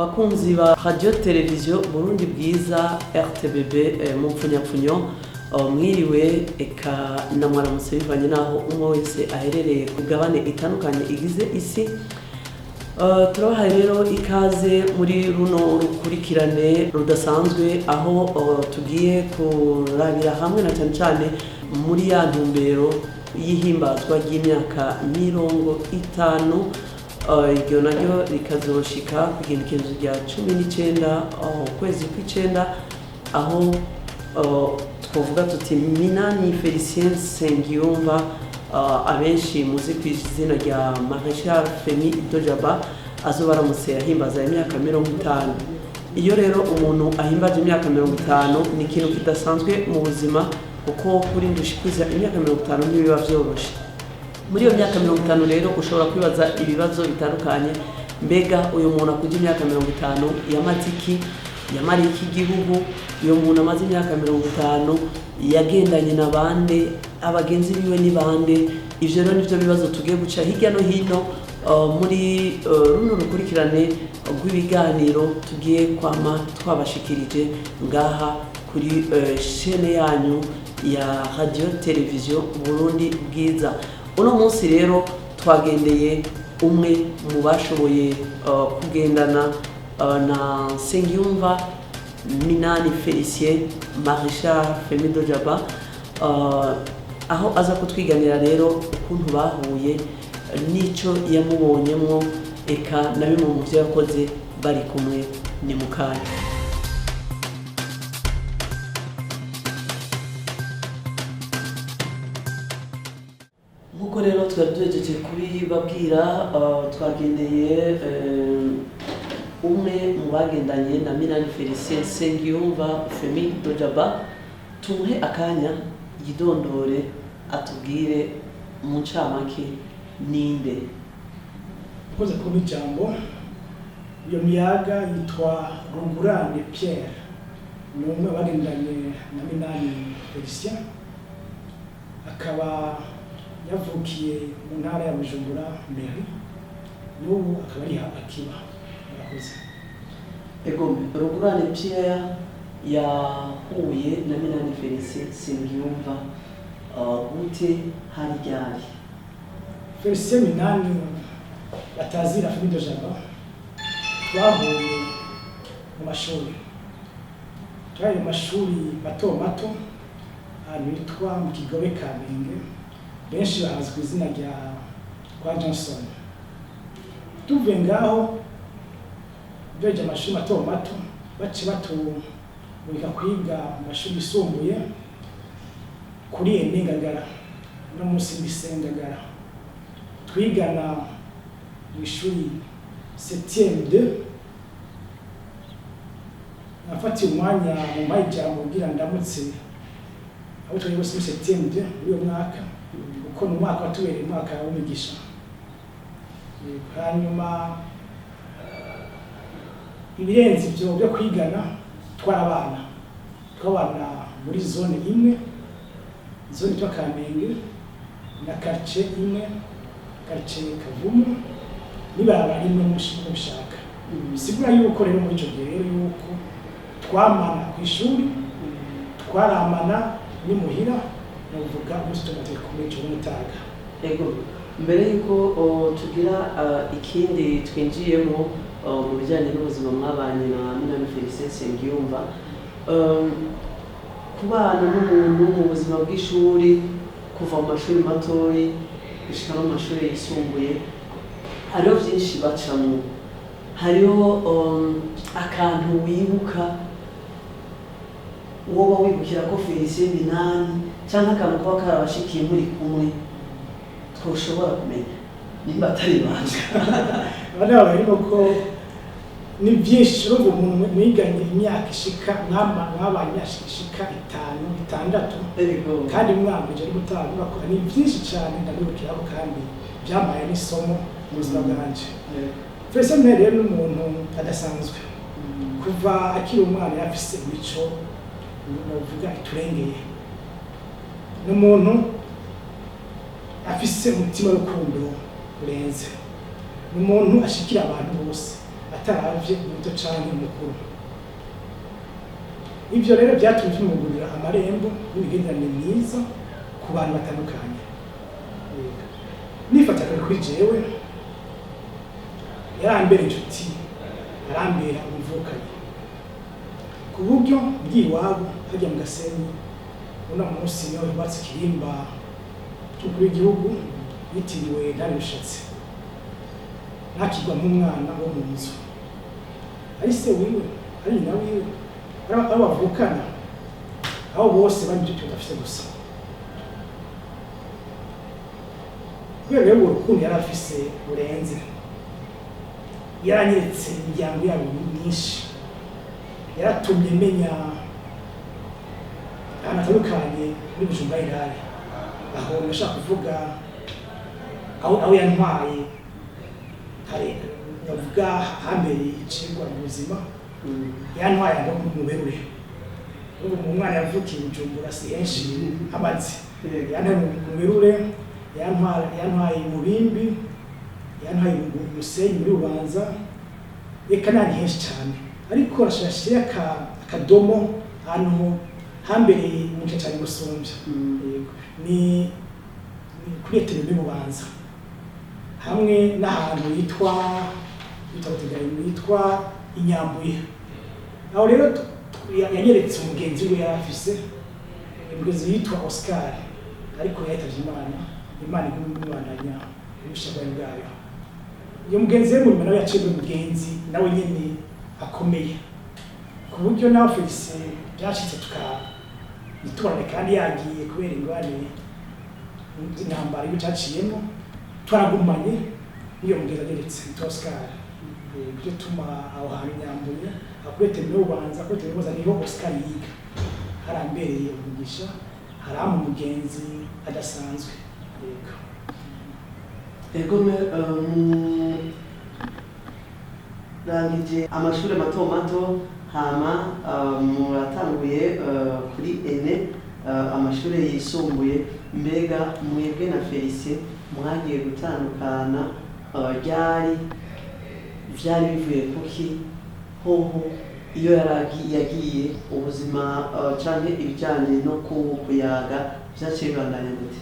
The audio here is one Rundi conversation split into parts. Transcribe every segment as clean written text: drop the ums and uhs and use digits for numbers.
Bakunzi ba Radio Televiziyo Burundi Bwiza, RTBB mu mpfunyapfunyo, mwiriwe eka na mwaramutse, bivanye n'aho umwe wese aherereye ku migabane itandukanye igize isi. Turabahaye rero ikaze muri runo rukurikirane rudasanzwe, aho tugiye kurabira hamwe na cyane cyane muri ya ntumbero y'ihimbazwa ry'imyaka 50. Iryo naryo rikazoshika ku igenekerezo rya 19 ukwezi kw'icenda, aho twavuga tuti Minani Felicien Nsengiyumva, abenshi muzi ku izina rya Maréchal Femi Dojaba, azoba aramutse ahimbaza imyaka 50. Iyo rero umuntu ahimbaje imyaka 50, ni ikintu kidasanzwe mu buzima, kuko kurinda ushikuza imyaka 50 ntibiba vyoroshe. Muri iyo myaka 50 rero ushobora kwibaza ibibazo bitandukanye: mbega uyu muntu akujya imyaka 50 yamaze iki, yamariye iki gihugu? Uyu muntu amaze imyaka 50 yagendanye na bande? Abagenzi biwe ni bande? Ivyo rero nivyo bibazo tugiye guca hirya no hino muri runo rukurikirane rw'ibiganiro tugiye kwama twabashikirije ngaha kuri chaîne yanyu ya Radio Televiziyo Burundi Bwiza. Uno munsi rero twagendeye umwe mu bashoboye kugendana na Nsengiyumva Minani Felicien, Maréchal Femi Dojaba, aho aza kutwiganira rero ukuntu bahuye n'ico yamubonyemwo, eka na bimwe mu vyo yakoze bari kumwe. Ni mu kanya. Nk'uko rero twari duhejeje kubibabwira, twagendeye umwe mu bagendanye na Minani Felicien Nsengiyumva, Femi Dojaba. Tumuhe akanya yidondore, atubwire mu ncamake ninde. Ukoze kuba ijambo, iyo miyaga yitwa Rugurane Pierre, ni umwe bagendanye na Minani Felicien, akaba yavukiye mu ntara ya Bujumbura mairie, n'ubu akaba ari akiba. Murakoze. Ego, Rugurane Pierre yahuye na Minani Felicien Nsengiyumva gute, hari ryari? Felicien Minani batazira Femi Dojaba twahuye mu mashuri, twari mu mashuri mato mato ahantu hitwa mu Kigobe, Kamenge, benshi bahazi ku izina rya kwa Johnson. Tuvuye ngaho duheje amashuri mato mato, bace batubika kwiga mu mashuri yisumbuye kuri ENE Ngagara, no munsi lycée Ngagara. Twigana mu ishuri septième deux. Nafatiye umwanya mu mpaye ijambo kugira ndamutse abo twari bose muri septième deux muri uwo mwaka, kuko ni umwaka watubereye umwaka w'umugisha. Yego, hanyuma ibirenze ibyo byo kwigana, twarabana, twabana muri zone imwe, zone yitwa Kamenge, na quartier imwe, quartier Kavumu, n'ibarabara rimwe mushaka. Bisigura yuko rero muri ico gihe rero yuko twamana ku ishuri, twaramana n'imuhira, novuga umunsi tumaze kumwe ico n'umutaga. Ego, mbere yuko tugira ikindi twinjiyemo mu bijyanye n'ubuzima mwabanye na Minani Felicien Nsengiyumva, kubana n'umuntu mu buzima bw'ishuri, kuva mu mashuri matoyi gushika no mu mashuri yisumbuye, hariho byinshi bacamwo. Hariho akantu wibuka, woba wibukira ko Felicien Minani, cyangwa akantu kuba karabashikiye muri kumwe twoshobora kumenya, nimba atari ibanga? Abana barimo ko ni byinshi. Urumva, umuntu mwiganye imyaka ishika, mwabanye imyaka ishika 5, 6, kandi mwambije ari gutanga, bakora, ni byinshi cyane ndabibukiraho kandi byampaye n'isomo mu buzima bwanje. Felicien Minani rero ni umuntu adasanzwe. Kuva akiri umwana yafise imico novuga iturengeye. Ni umuntu afise umutima w'urukundo urenze, ni umuntu ashikira abantu bose. Ataravye umuto canke umukuru. Ivyo rero vyatumye bimugurira amarembo n'imigenderanire myiza ku bantu batandukanye. Yego. Nifataga kuri jewe, yarambera inshuti, arambera umuvukanyi, ku buryo ngiye iwabo hajya mu Gasenyi, uno munsi niho hubatse ikirimba cy'umukuru w'igihugu yitiriwe Ntare Rushatsi, nakirwa nk'umwana wo mu nzu, ari se wiwe, ari nyina wiwe, ari abo bavukana, abo bose bari ibyo tudafite gusa. Kubera rero urwo rukundo yari afise rurenze, yaranyeretse imiryango yabo myinshi, yaratumye menya ahantu hatandukanye muri Bujumbura irare. Aho ndashaka kuvuga aho yantwaye kare, ndavuga hambereye icigwa mu buzima. Yantwaye aho mu Berure. Ubu umwana yavukiye i Bujumbura si henshi amazi. Yantwaye mu Berure, yantwaye mu Bimbi, yantwaye mu Musenyi muri Bubanza, reka n'ahandi henshi cyane. Ariko nashashe akadomo ahantu hambereye umuco cyane gusumbya. Yego. Ni kuri etero y'Ububanza hamwe n'ahantu yitwa Butegayi, yitwa Inyambuye. Aho rero yanyeretse umugenzi we yari afise, umugenzi yitwa Oscar, ariko yahitavye Imana. Imana igumubandanya ubushabaye bwayo. Iyo mugenzi we murimo nawe yaciye umugenzi nawe nyene akomeye, ku buryo nawe Felicien byashitse tuka nitubane, kandi yagiye kubera ingorane z'intambara iyo caciyemo, twaragumanye n'iyo mugenzi ageretse yitwa Oscar. Byo tuma aho hantu Nyambuye akurete n'Ububanza, akurete n'Ububanza niho Oscar yiga, harambereye umugisha, harampa umugenzi adasanzwe. Yego. Ego, murangije amashuri mato mato, hama muratanguye kuri ene amashuri yisumbuye. Mbega mwebwe na Felicien mwagiye gutandukana ryari? Vyari bivuye kuki? Hoho iyo yagiye, ubuzima canke ibijanye no kuyaga vyaciye bibandanya gute?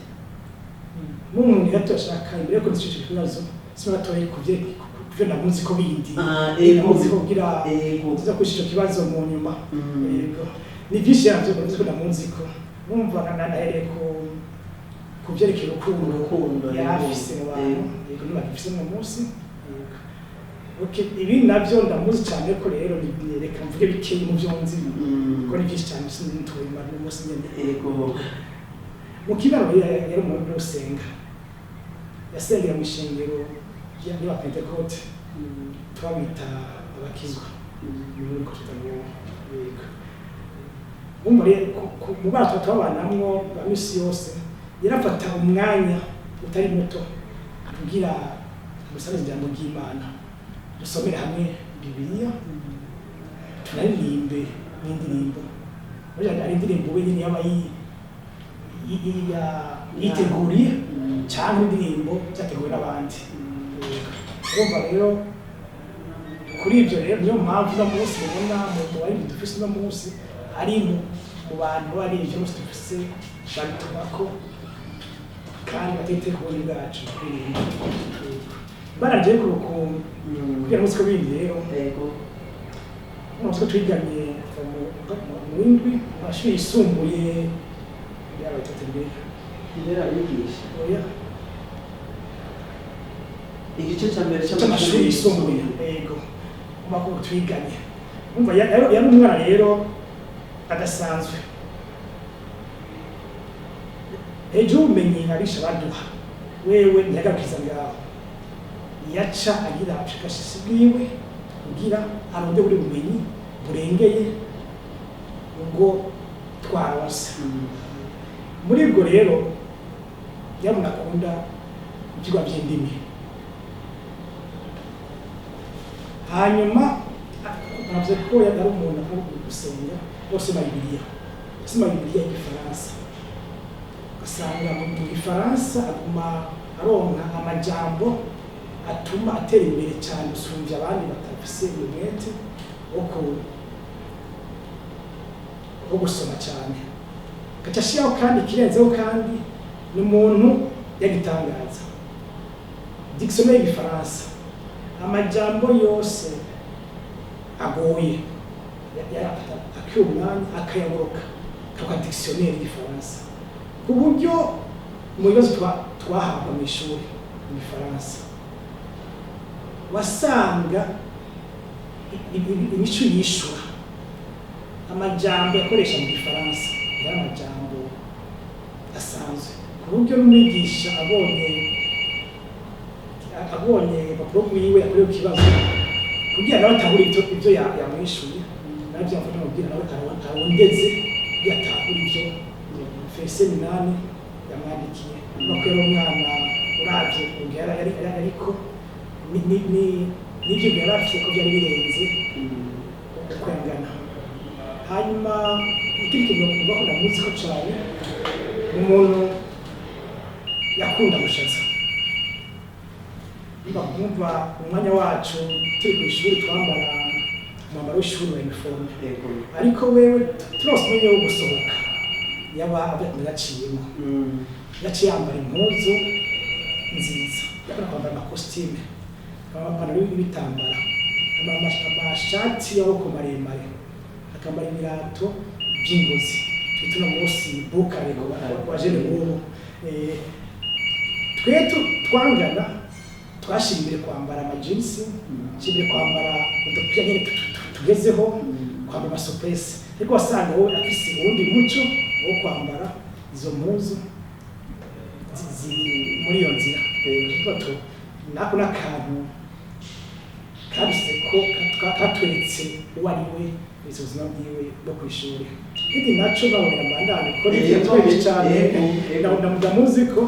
N'umuntu gato ashaka imbere yo kuzica ico kibazo, sinatoye kuvyo namuzi ko bindi Ego. namuzi ko kugira tuza kwisha ico kibazo mu nyuma. Yego, ni vyinshi yavyo navuze ko namuzi ko numva nahereye ku vyerekeye urukundo. Urukundo, yari afise mu bantu. Yego, ntibagifise uno munsi. Yego. Okay, ibi navyo ndamuzi cyane ko rero reka mvuge bikeyi mu vyo nzi, kuko ni byinshi cyane, sinitubimara uno munsi nyene. Mu kibano yari umuntu usenga, yasengera mu ishengero ry'Abapentekote, twabita abakizwa, ni ko twita ngo. Yego. Umva rero, mu bana tuba tubabanamwo ba misi yose, yarafata umwanya utari muto kugira dusabe ijambo ry'Imana, dusomere hamwe Bibiliya, tunaririmbe n'indirimbo. Burya hari indirimbo wenyine yaba yiteguriye cyangwa indirimbo zateguwe n'abandi. Urumva rero, kuri ibyo rero niyo mpamvu uno munsi mubona mu baririmbyi dufise uno munsi, ari mu bantu bari ivyo munsi dufise babitumako kandi batite ku bundi bwacu kuririmba. Baragiye ku rukungu kugira munsi ko bindi rero uno munsi ko twiganye kuva mu w'indwi mu mashuri yisumbuye yabaye itatu mbere. Ndera abigisha. Oya. Igice cya mbere cy'amashuri yisumbuye. Yego, mu makuru twiganye, umva yari umwana rero adasanzwe. Hejuru y'ubumenyi abisha baduha, wewe ntiyagarukiza ngaho, yaca agira ubushakashatsi bwiwe kugira aronde buri bumenyi burengeye ubwo twaronse. Muri ubwo rero yabona akunda ivyigwa vy'indimi. Hanyuma navuze ko yari umuntu akunda gusenga, bose Bibiliya, yasoma Bibiliya y'Igifaransa, ugasanga mu Gifaransa aguma aronka amajambo. atuma atera imbere cyane usumvya abandi batafise umwete wo gusoma cyane. Gaca ashiraho kandi ikirenzeho, kandi ni umuntu yagitangaza dictionnaire y'igifaransa, amajambo yose agoye yarafata akiha umwanya akayaboroka kakwa dictionnaire y'igifaransa, ku buryo mu bibazo twahabwa mu ishuri mu gifaransa wasanga imico yishura amajambo yakoresha mu gifaransa yari amajambo asanzwe, ku buryo n'umwigisha abonye urupapuro rwiwe yakorewe ikibazo, kugira nawe atahure ibyo yamwishuye, nawe byamufasha kugira nawe arondeze kugira atahure ibyo Felicien Minani yamwandikiye. No ko yari umwana uravye ukuntu yari ariko n'ivyo yari afise ko byari birenze uko yangana. Hanyuma ikindi kintu numva ko ndamuzi ko cane, ni umuntu yakunda gushaza. Nimba kumva umwanya wacu turi ku ishuri twambara umwambaro w'ishuri wa uniforme, ariko wewe turose umwanya wo gusohoka yaba yaciyemo, yaciye yambara impuzu nziza. Yakunda kwambara amakositime, amapantaro y'ibitambara, amashati y'amaboko maremare, akambara ibirato by'ingozi twita uno munsi bukare ku bajene b'ubu. Twe twangana twashira imbere kwambara amajinsi, twashira imbere kwambara udupira nyene tugezeho, kwambara amasupuresi, ariko wasanga wowe afise uwundi muco wo kwambara izo mpuzu ziri muri iyo nzira. Tuba nako n'akantu kabise ko katweretse uwo ari we izo buzima bwiwe bwo kw'ishuri. Ikindi naco babonera mbandane ko ni twinshi cane, ndamuzi ko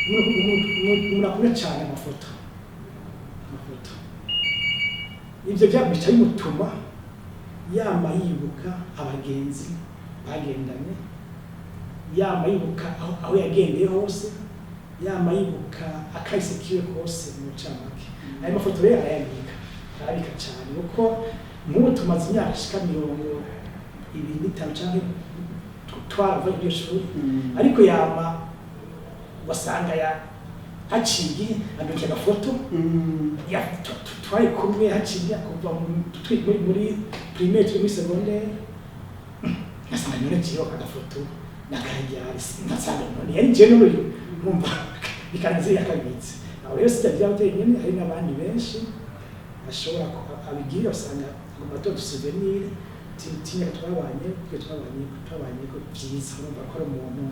umuntu akunda cane amafoto. Ivyo bica bimutuma yama yibuka abagenzi bagendanye, yama yibuka aho yagendeye hose, yama yibuka akahise kiwe kose. Mu ncamake, ayo mafoto rero arayabika, arabika cane, kuko nk'ubu tumaze imyaka ishika 25 canke twarava iryo shuri, ariko yama wasanga ya haciye andukira agafoto ya twari kumwe haciye kuva turi muri primaire, turi muri secondaire. Ngasanga none jewe agafoto nakajyari, ngasanga none yari jewe n'uyu, nkumva bikaranze yakabitse aho. Rero sijya byaba nyine, hari n'abandi benshi bashobora abigira, usanga agomba atora souvenir tinya twabanye, twe twabanye ko byiza. Urumva ko ari umuntu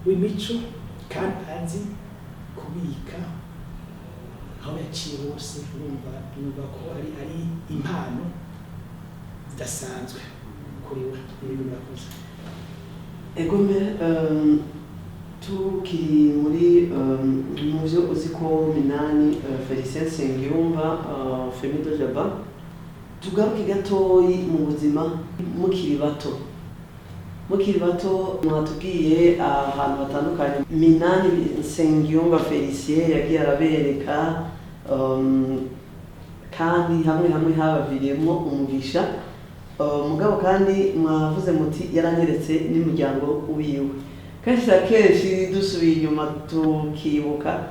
w'imico kandi azi kubika aho yaciye hose. Urumva ko ari impano zidasanzwe kuri we. Ibintu murakoze. Egome, tukiri muri mu byo uzi ko Minani Felicien Nsengiyumva, Femido Jaba, tugaruke gatoyi mu buzima mukiri bato. Mukiri bato mwatubwiye ahantu hatandukanye Minani Nsengiyumva Felicien yagiye arabereka, kandi hamwe hamwe habaviriyemo umugisha. Mugabo kandi mwavuze muti yaranyeretse n'umuryango wiwe. Kenshi na kenshi dusubiye inyuma tukibuka,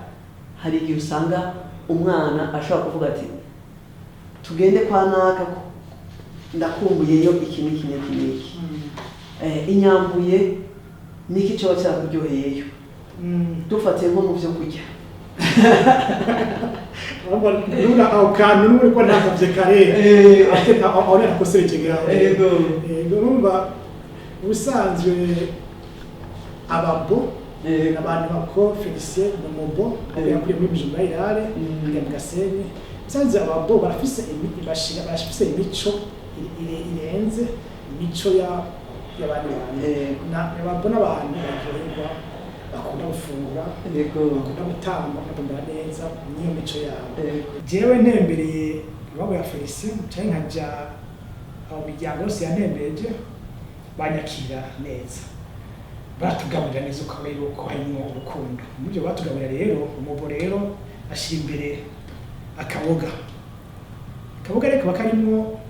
hari igihe usanga umwana ashobora kuvuga ati tugende kwa naka, ndakumbuyeyo iki n'iki n'iki n'iki. Inyambuye niki coba cyakuryoheyeyo, dufatiye nko mu byo kurya? Nura aho kantu n'ubu ko ntakavye kare ate aho nakoseye kigeraho. Yego, urumva ubusanzwe ababo, abantu bako Felicien ni umubo yakuriye muri Bujumbura Irare, ajya mu Gasenyi. Ubusanzwe ababo barafise barafise imico irenze imico y'abandi bantu. Ababo n'abantu baryoherwa, bakunda gufungura, bakunda gutamba, bakunda neza, niyo mico yabo. Jewe ntembereye iwabo ya Felicien canke nkaja aho miryango yose yantembereje, banyakira neza, baratugaburira neza, ukabona yuko harimwo urukundo mubyo batugaburira. Rero umubo rero Ashyira imbere akaboga. Akaboga rero kaba karimwo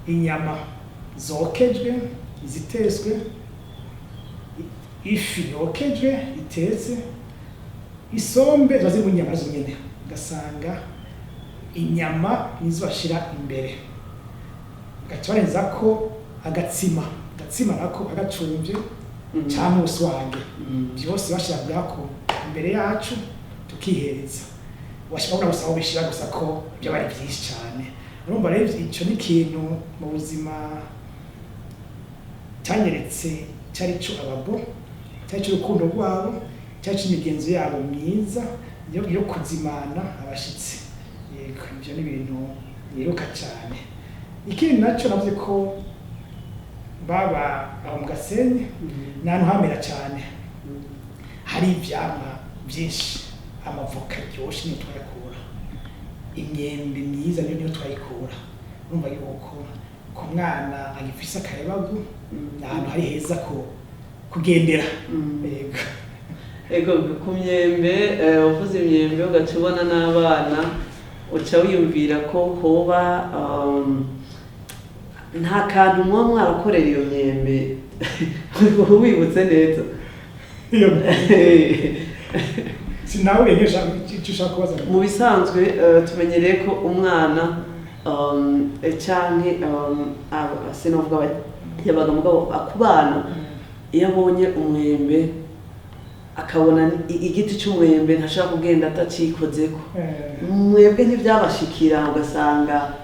inyama zokejwe, izitetswe, ifi yokejwe itetse, isombe ziba ziri mu nyama nazo nyene. Ugasanga inyama nizo bashira imbere, bagaca barenzako agatsima. Agatsima nako agacumvye canke ubuswange, byose bashira bwako imbere yacu, tukihereza. Washobora gusa aho bishira gusa ko ibyo bari byinshi cyane. Urumva rero, ico ni ikintu mu buzima cyanyeretse cyari cyo ababo, cyari cy'urukundo rwabo, cyari cy'imigenzo yabo myiza yo kuzimana abashitsi. Yego, ibyo ni ibintu niruka cyane. Ikindi nacyo, navuze ko baba aho mu Gasenyi, ni ahantu hamera cyane, hari ivyamwa byinshi. Amavoka aryoshye niyo twayakura, imyembe myiza niyo twayikura. Urumva yuko ku mwana agifise akayabagu, ni ahantu hari heza ko kugendera. Yego. Ego, ku myembe, uvuze imyembe ugaca ubona n'abana, uca wiyumvira ko hoba nta kantu muba mwarakorera iyo myembe, wibutse neza? Iyo sinawe icyo ushaka kubaza. Mu bisanzwe, tumenyereye ko umwana canke sinovuga yabaga, mugabo ku bana, iyo abonye umwembe, akabona igiti c'umwembe, ntashobora kugenda atacikozeko. Mwebwe ntivyabashikira, ugasanga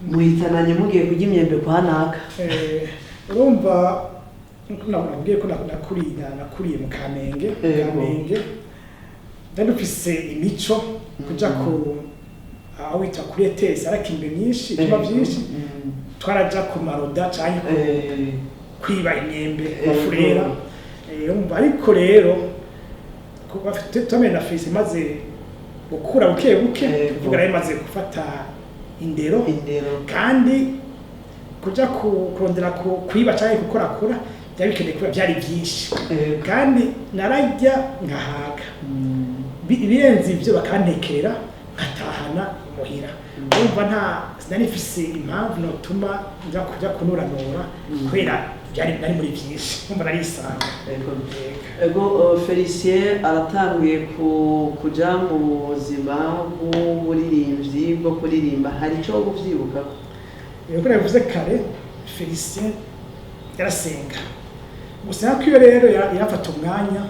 muhitananye mugiye kurya imyembe kwa naka? Urumva, nkuko nakubwiye ko nakuriye mu Kamenge. Kamenge nari dufise imico kuja ku aho wita kuri ETS, arakimbe myinshi, ibyuma byinshi. Twaraja ku maroda canke kwiba imyembe bafurera. Urumva, ariko rero kuba tumenye na Felix maze gukura buke buke, kuvuga nari maze gufata indero. Indero. Kandi kuja kurondera kwiba canke gukorakora byari bikeneye kuba byari byinshi, kandi nararya nkahaga. Ibirenze ibyo bakantekerera, nkatahana imuhira. Urumva, nta sinari mfise impamvu notuma nja kuja kunuranura, kubera byari nari muri byinshi. Urumva, narisanga. Ego, Felicien aratanguye kuja mu buzima bw'uburirimbyi, bwo kuririmba. Hari ico uvyibuka? Uko nabivuze kare, Felicien yarasenga. Gusenga kwiwe rero yarafata umwanya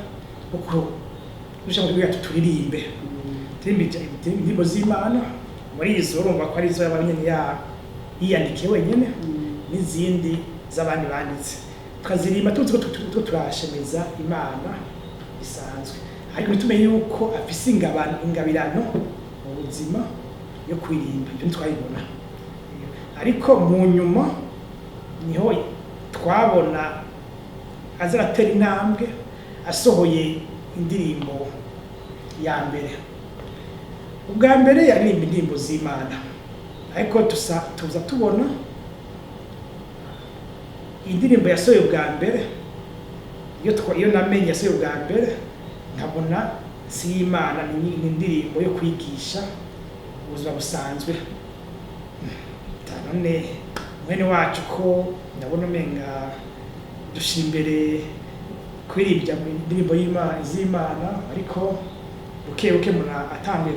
wo kurusha muri turirimbe, turirimbe indirimbo z'Imana. Muri izo, urumva ko arizo yaba nyene yiyandikiye wenyene, n'izindi z'abandi banditse, tukazirimba tuzi ko turashemeza Imana bisanzwe, ariko ntitumenye yuko afise ingabirano mu buzima yo kuririmba. Ibyo ntitwabibona, ariko mu nyuma niho twabona aza aratera intambwe, asohoye indirimbo ya mbere. Ubwa mbere yaririmba indirimbo z'Imana, ariko tuza tubona indirimbo yasohoye ubwa mbere, iyo namenye yasohoye ubwa mbere, nkabona si iy'Imana, ni indirimbo yo kwigisha ubuzima busanzwe. None mwene wacu, ko ndabona umenga dushyira imbere kuririmba indirimbo z'Imana, ariko buke buke umuntu atanguye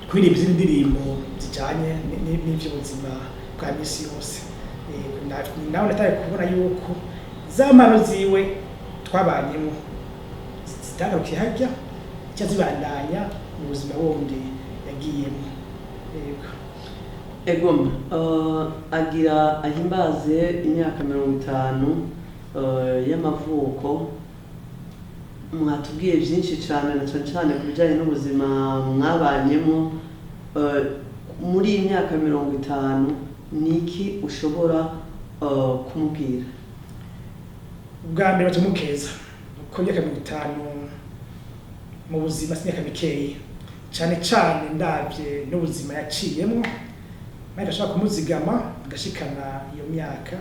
kuririmba izindi ndirimbo zijyanye n'iby'ubuzima bwa misi yose. Nawe natangiye kubona yuko za mpano ziwe twabanyemo zitagarukiye harya, zica zibandanya mu buzima bundi yagiyemo. Yego. Ego, agira ahimbaze imyaka 50 y'amavuko. Mwatubwiye byinshi cyane, na cyane cyane ku bijyanye n'ubuzima mwabanyemo. Muri iyi myaka 50, ni iki ushobora kumubwira? Ubwa mbere batumukeza uko imyaka 50 mu buzima si imyaka mikeyi, cyane cyane ndabye n'ubuzima yaciyemo. Maze ndashobora kumuzigama agashikana iyo myaka.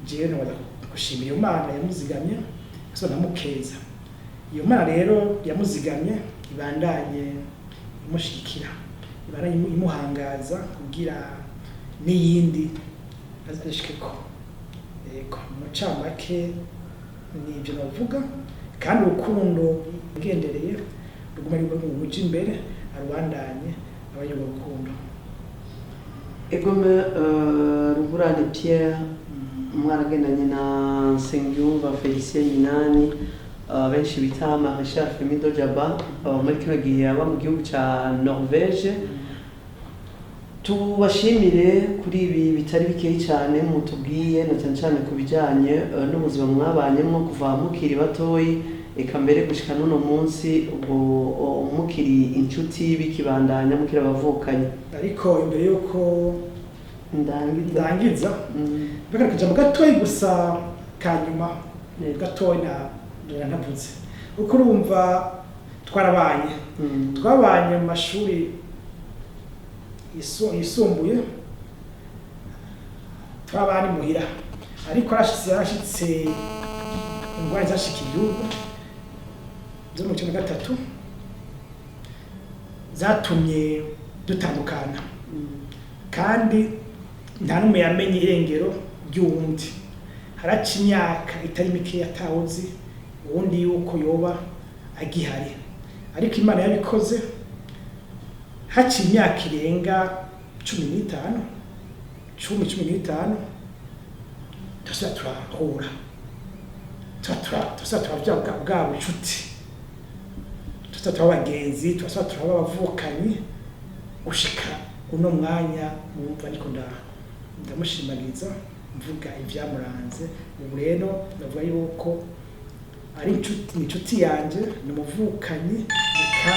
Jewe nobaza gushimira iyo Mana yamuzigamye, gusa ndamukeza. Iyo Mana rero yamuzigamye ibandanye imushigikira, ibandanye imuhangaza kugira n'iyindi azashikeko. Yego, mu ncamake ni ibyo navuga, kandi urukundo yagendereye ruguma ruja imbere, arubandanye abanyurwa urukundo. Egome, Rugurane Pierre, mwaragendanye na Nsengiyumva Felicien Minani, benshi bita Maréchal Femido Jaba, muri kino gihe aba mu gihugu ca Norvège. Tubashimire kuri ibi bitari bikeyi cyane mutubwiye, na cyane cyane ku bijyanye n'ubuzima mwabanyemo kuva mukiri batoyi, eka mbere gushika n'uno munsi, ubwo mukiri inshuti, bikibandanya mukiri abavukanyi. Ariko imbere y'uko ndangiza, ndangiza, mbega akajambo gatoyi gusa ka nyuma, gatoyi na ntavuze uko urumva twarabanye, twabanye mu mashuri yisumbuye, twabanye muhira, ariko yarashitse ingwara zashika igihugu zo mu 93 zatumye dutandukana, kandi nta n'umwe yamenye irengero ry'uwundi. Haraca imyaka itari mike atawuzi uwundi yuko yoba agihari, ariko Imana yabikoze haciye imyaka irenga 15, 10, 15, turasubira turahura, turasubira turavya bwa bucuti, turasubira turaba abagenzi, turasubira turaba abavukanyi, gushika uno mwanya mwumva ariko ndamushimagiza mvuga ivyamuranze. Ubu rero ndavuga yuko ari inshuti, ni inshuti yanje, ni umuvukanyi, eka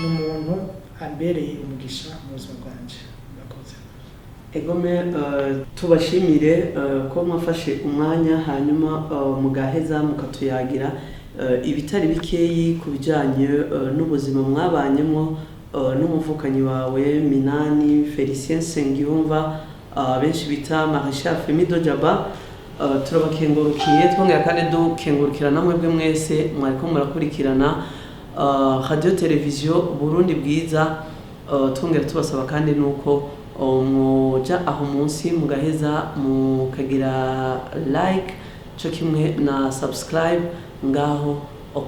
ni umuntu ambereye umugisha mu buzima bwanje. Murakoze. Egome, tubashimire ko mwafashe umwanya, hanyuma mugaheza mukatuyagira ibitari bikeyi ku bijyanye n'ubuzima mwabanyemo n'umuvukanyi wawe Minani Felicien Nsengiyumva, benshi bita Maréchal Femido Jaba. Turabakengurukiye, twongera kandi dukengurukira namwe bwe mwese mwariko murakurikirana Radio Televiziyo Burundi Bwiza. Twongera tubasaba kandi nuko muja aho munsi mugaheza mukagira like cyo kimwe na subscribe ngaho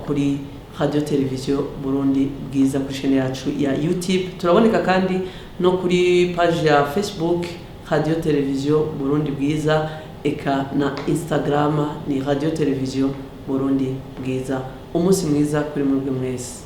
kuri Radio Televiziyo Burundi Bwiza, kuri chaîne yacu ya YouTube. Turaboneka kandi no kuri page ya Facebook Radio Televiziyo Burundi Bwiza, eka na Instagram ni Radio Televiziyo Burundi Bwiza. Umunsi mwiza kuri mwebwe mwese.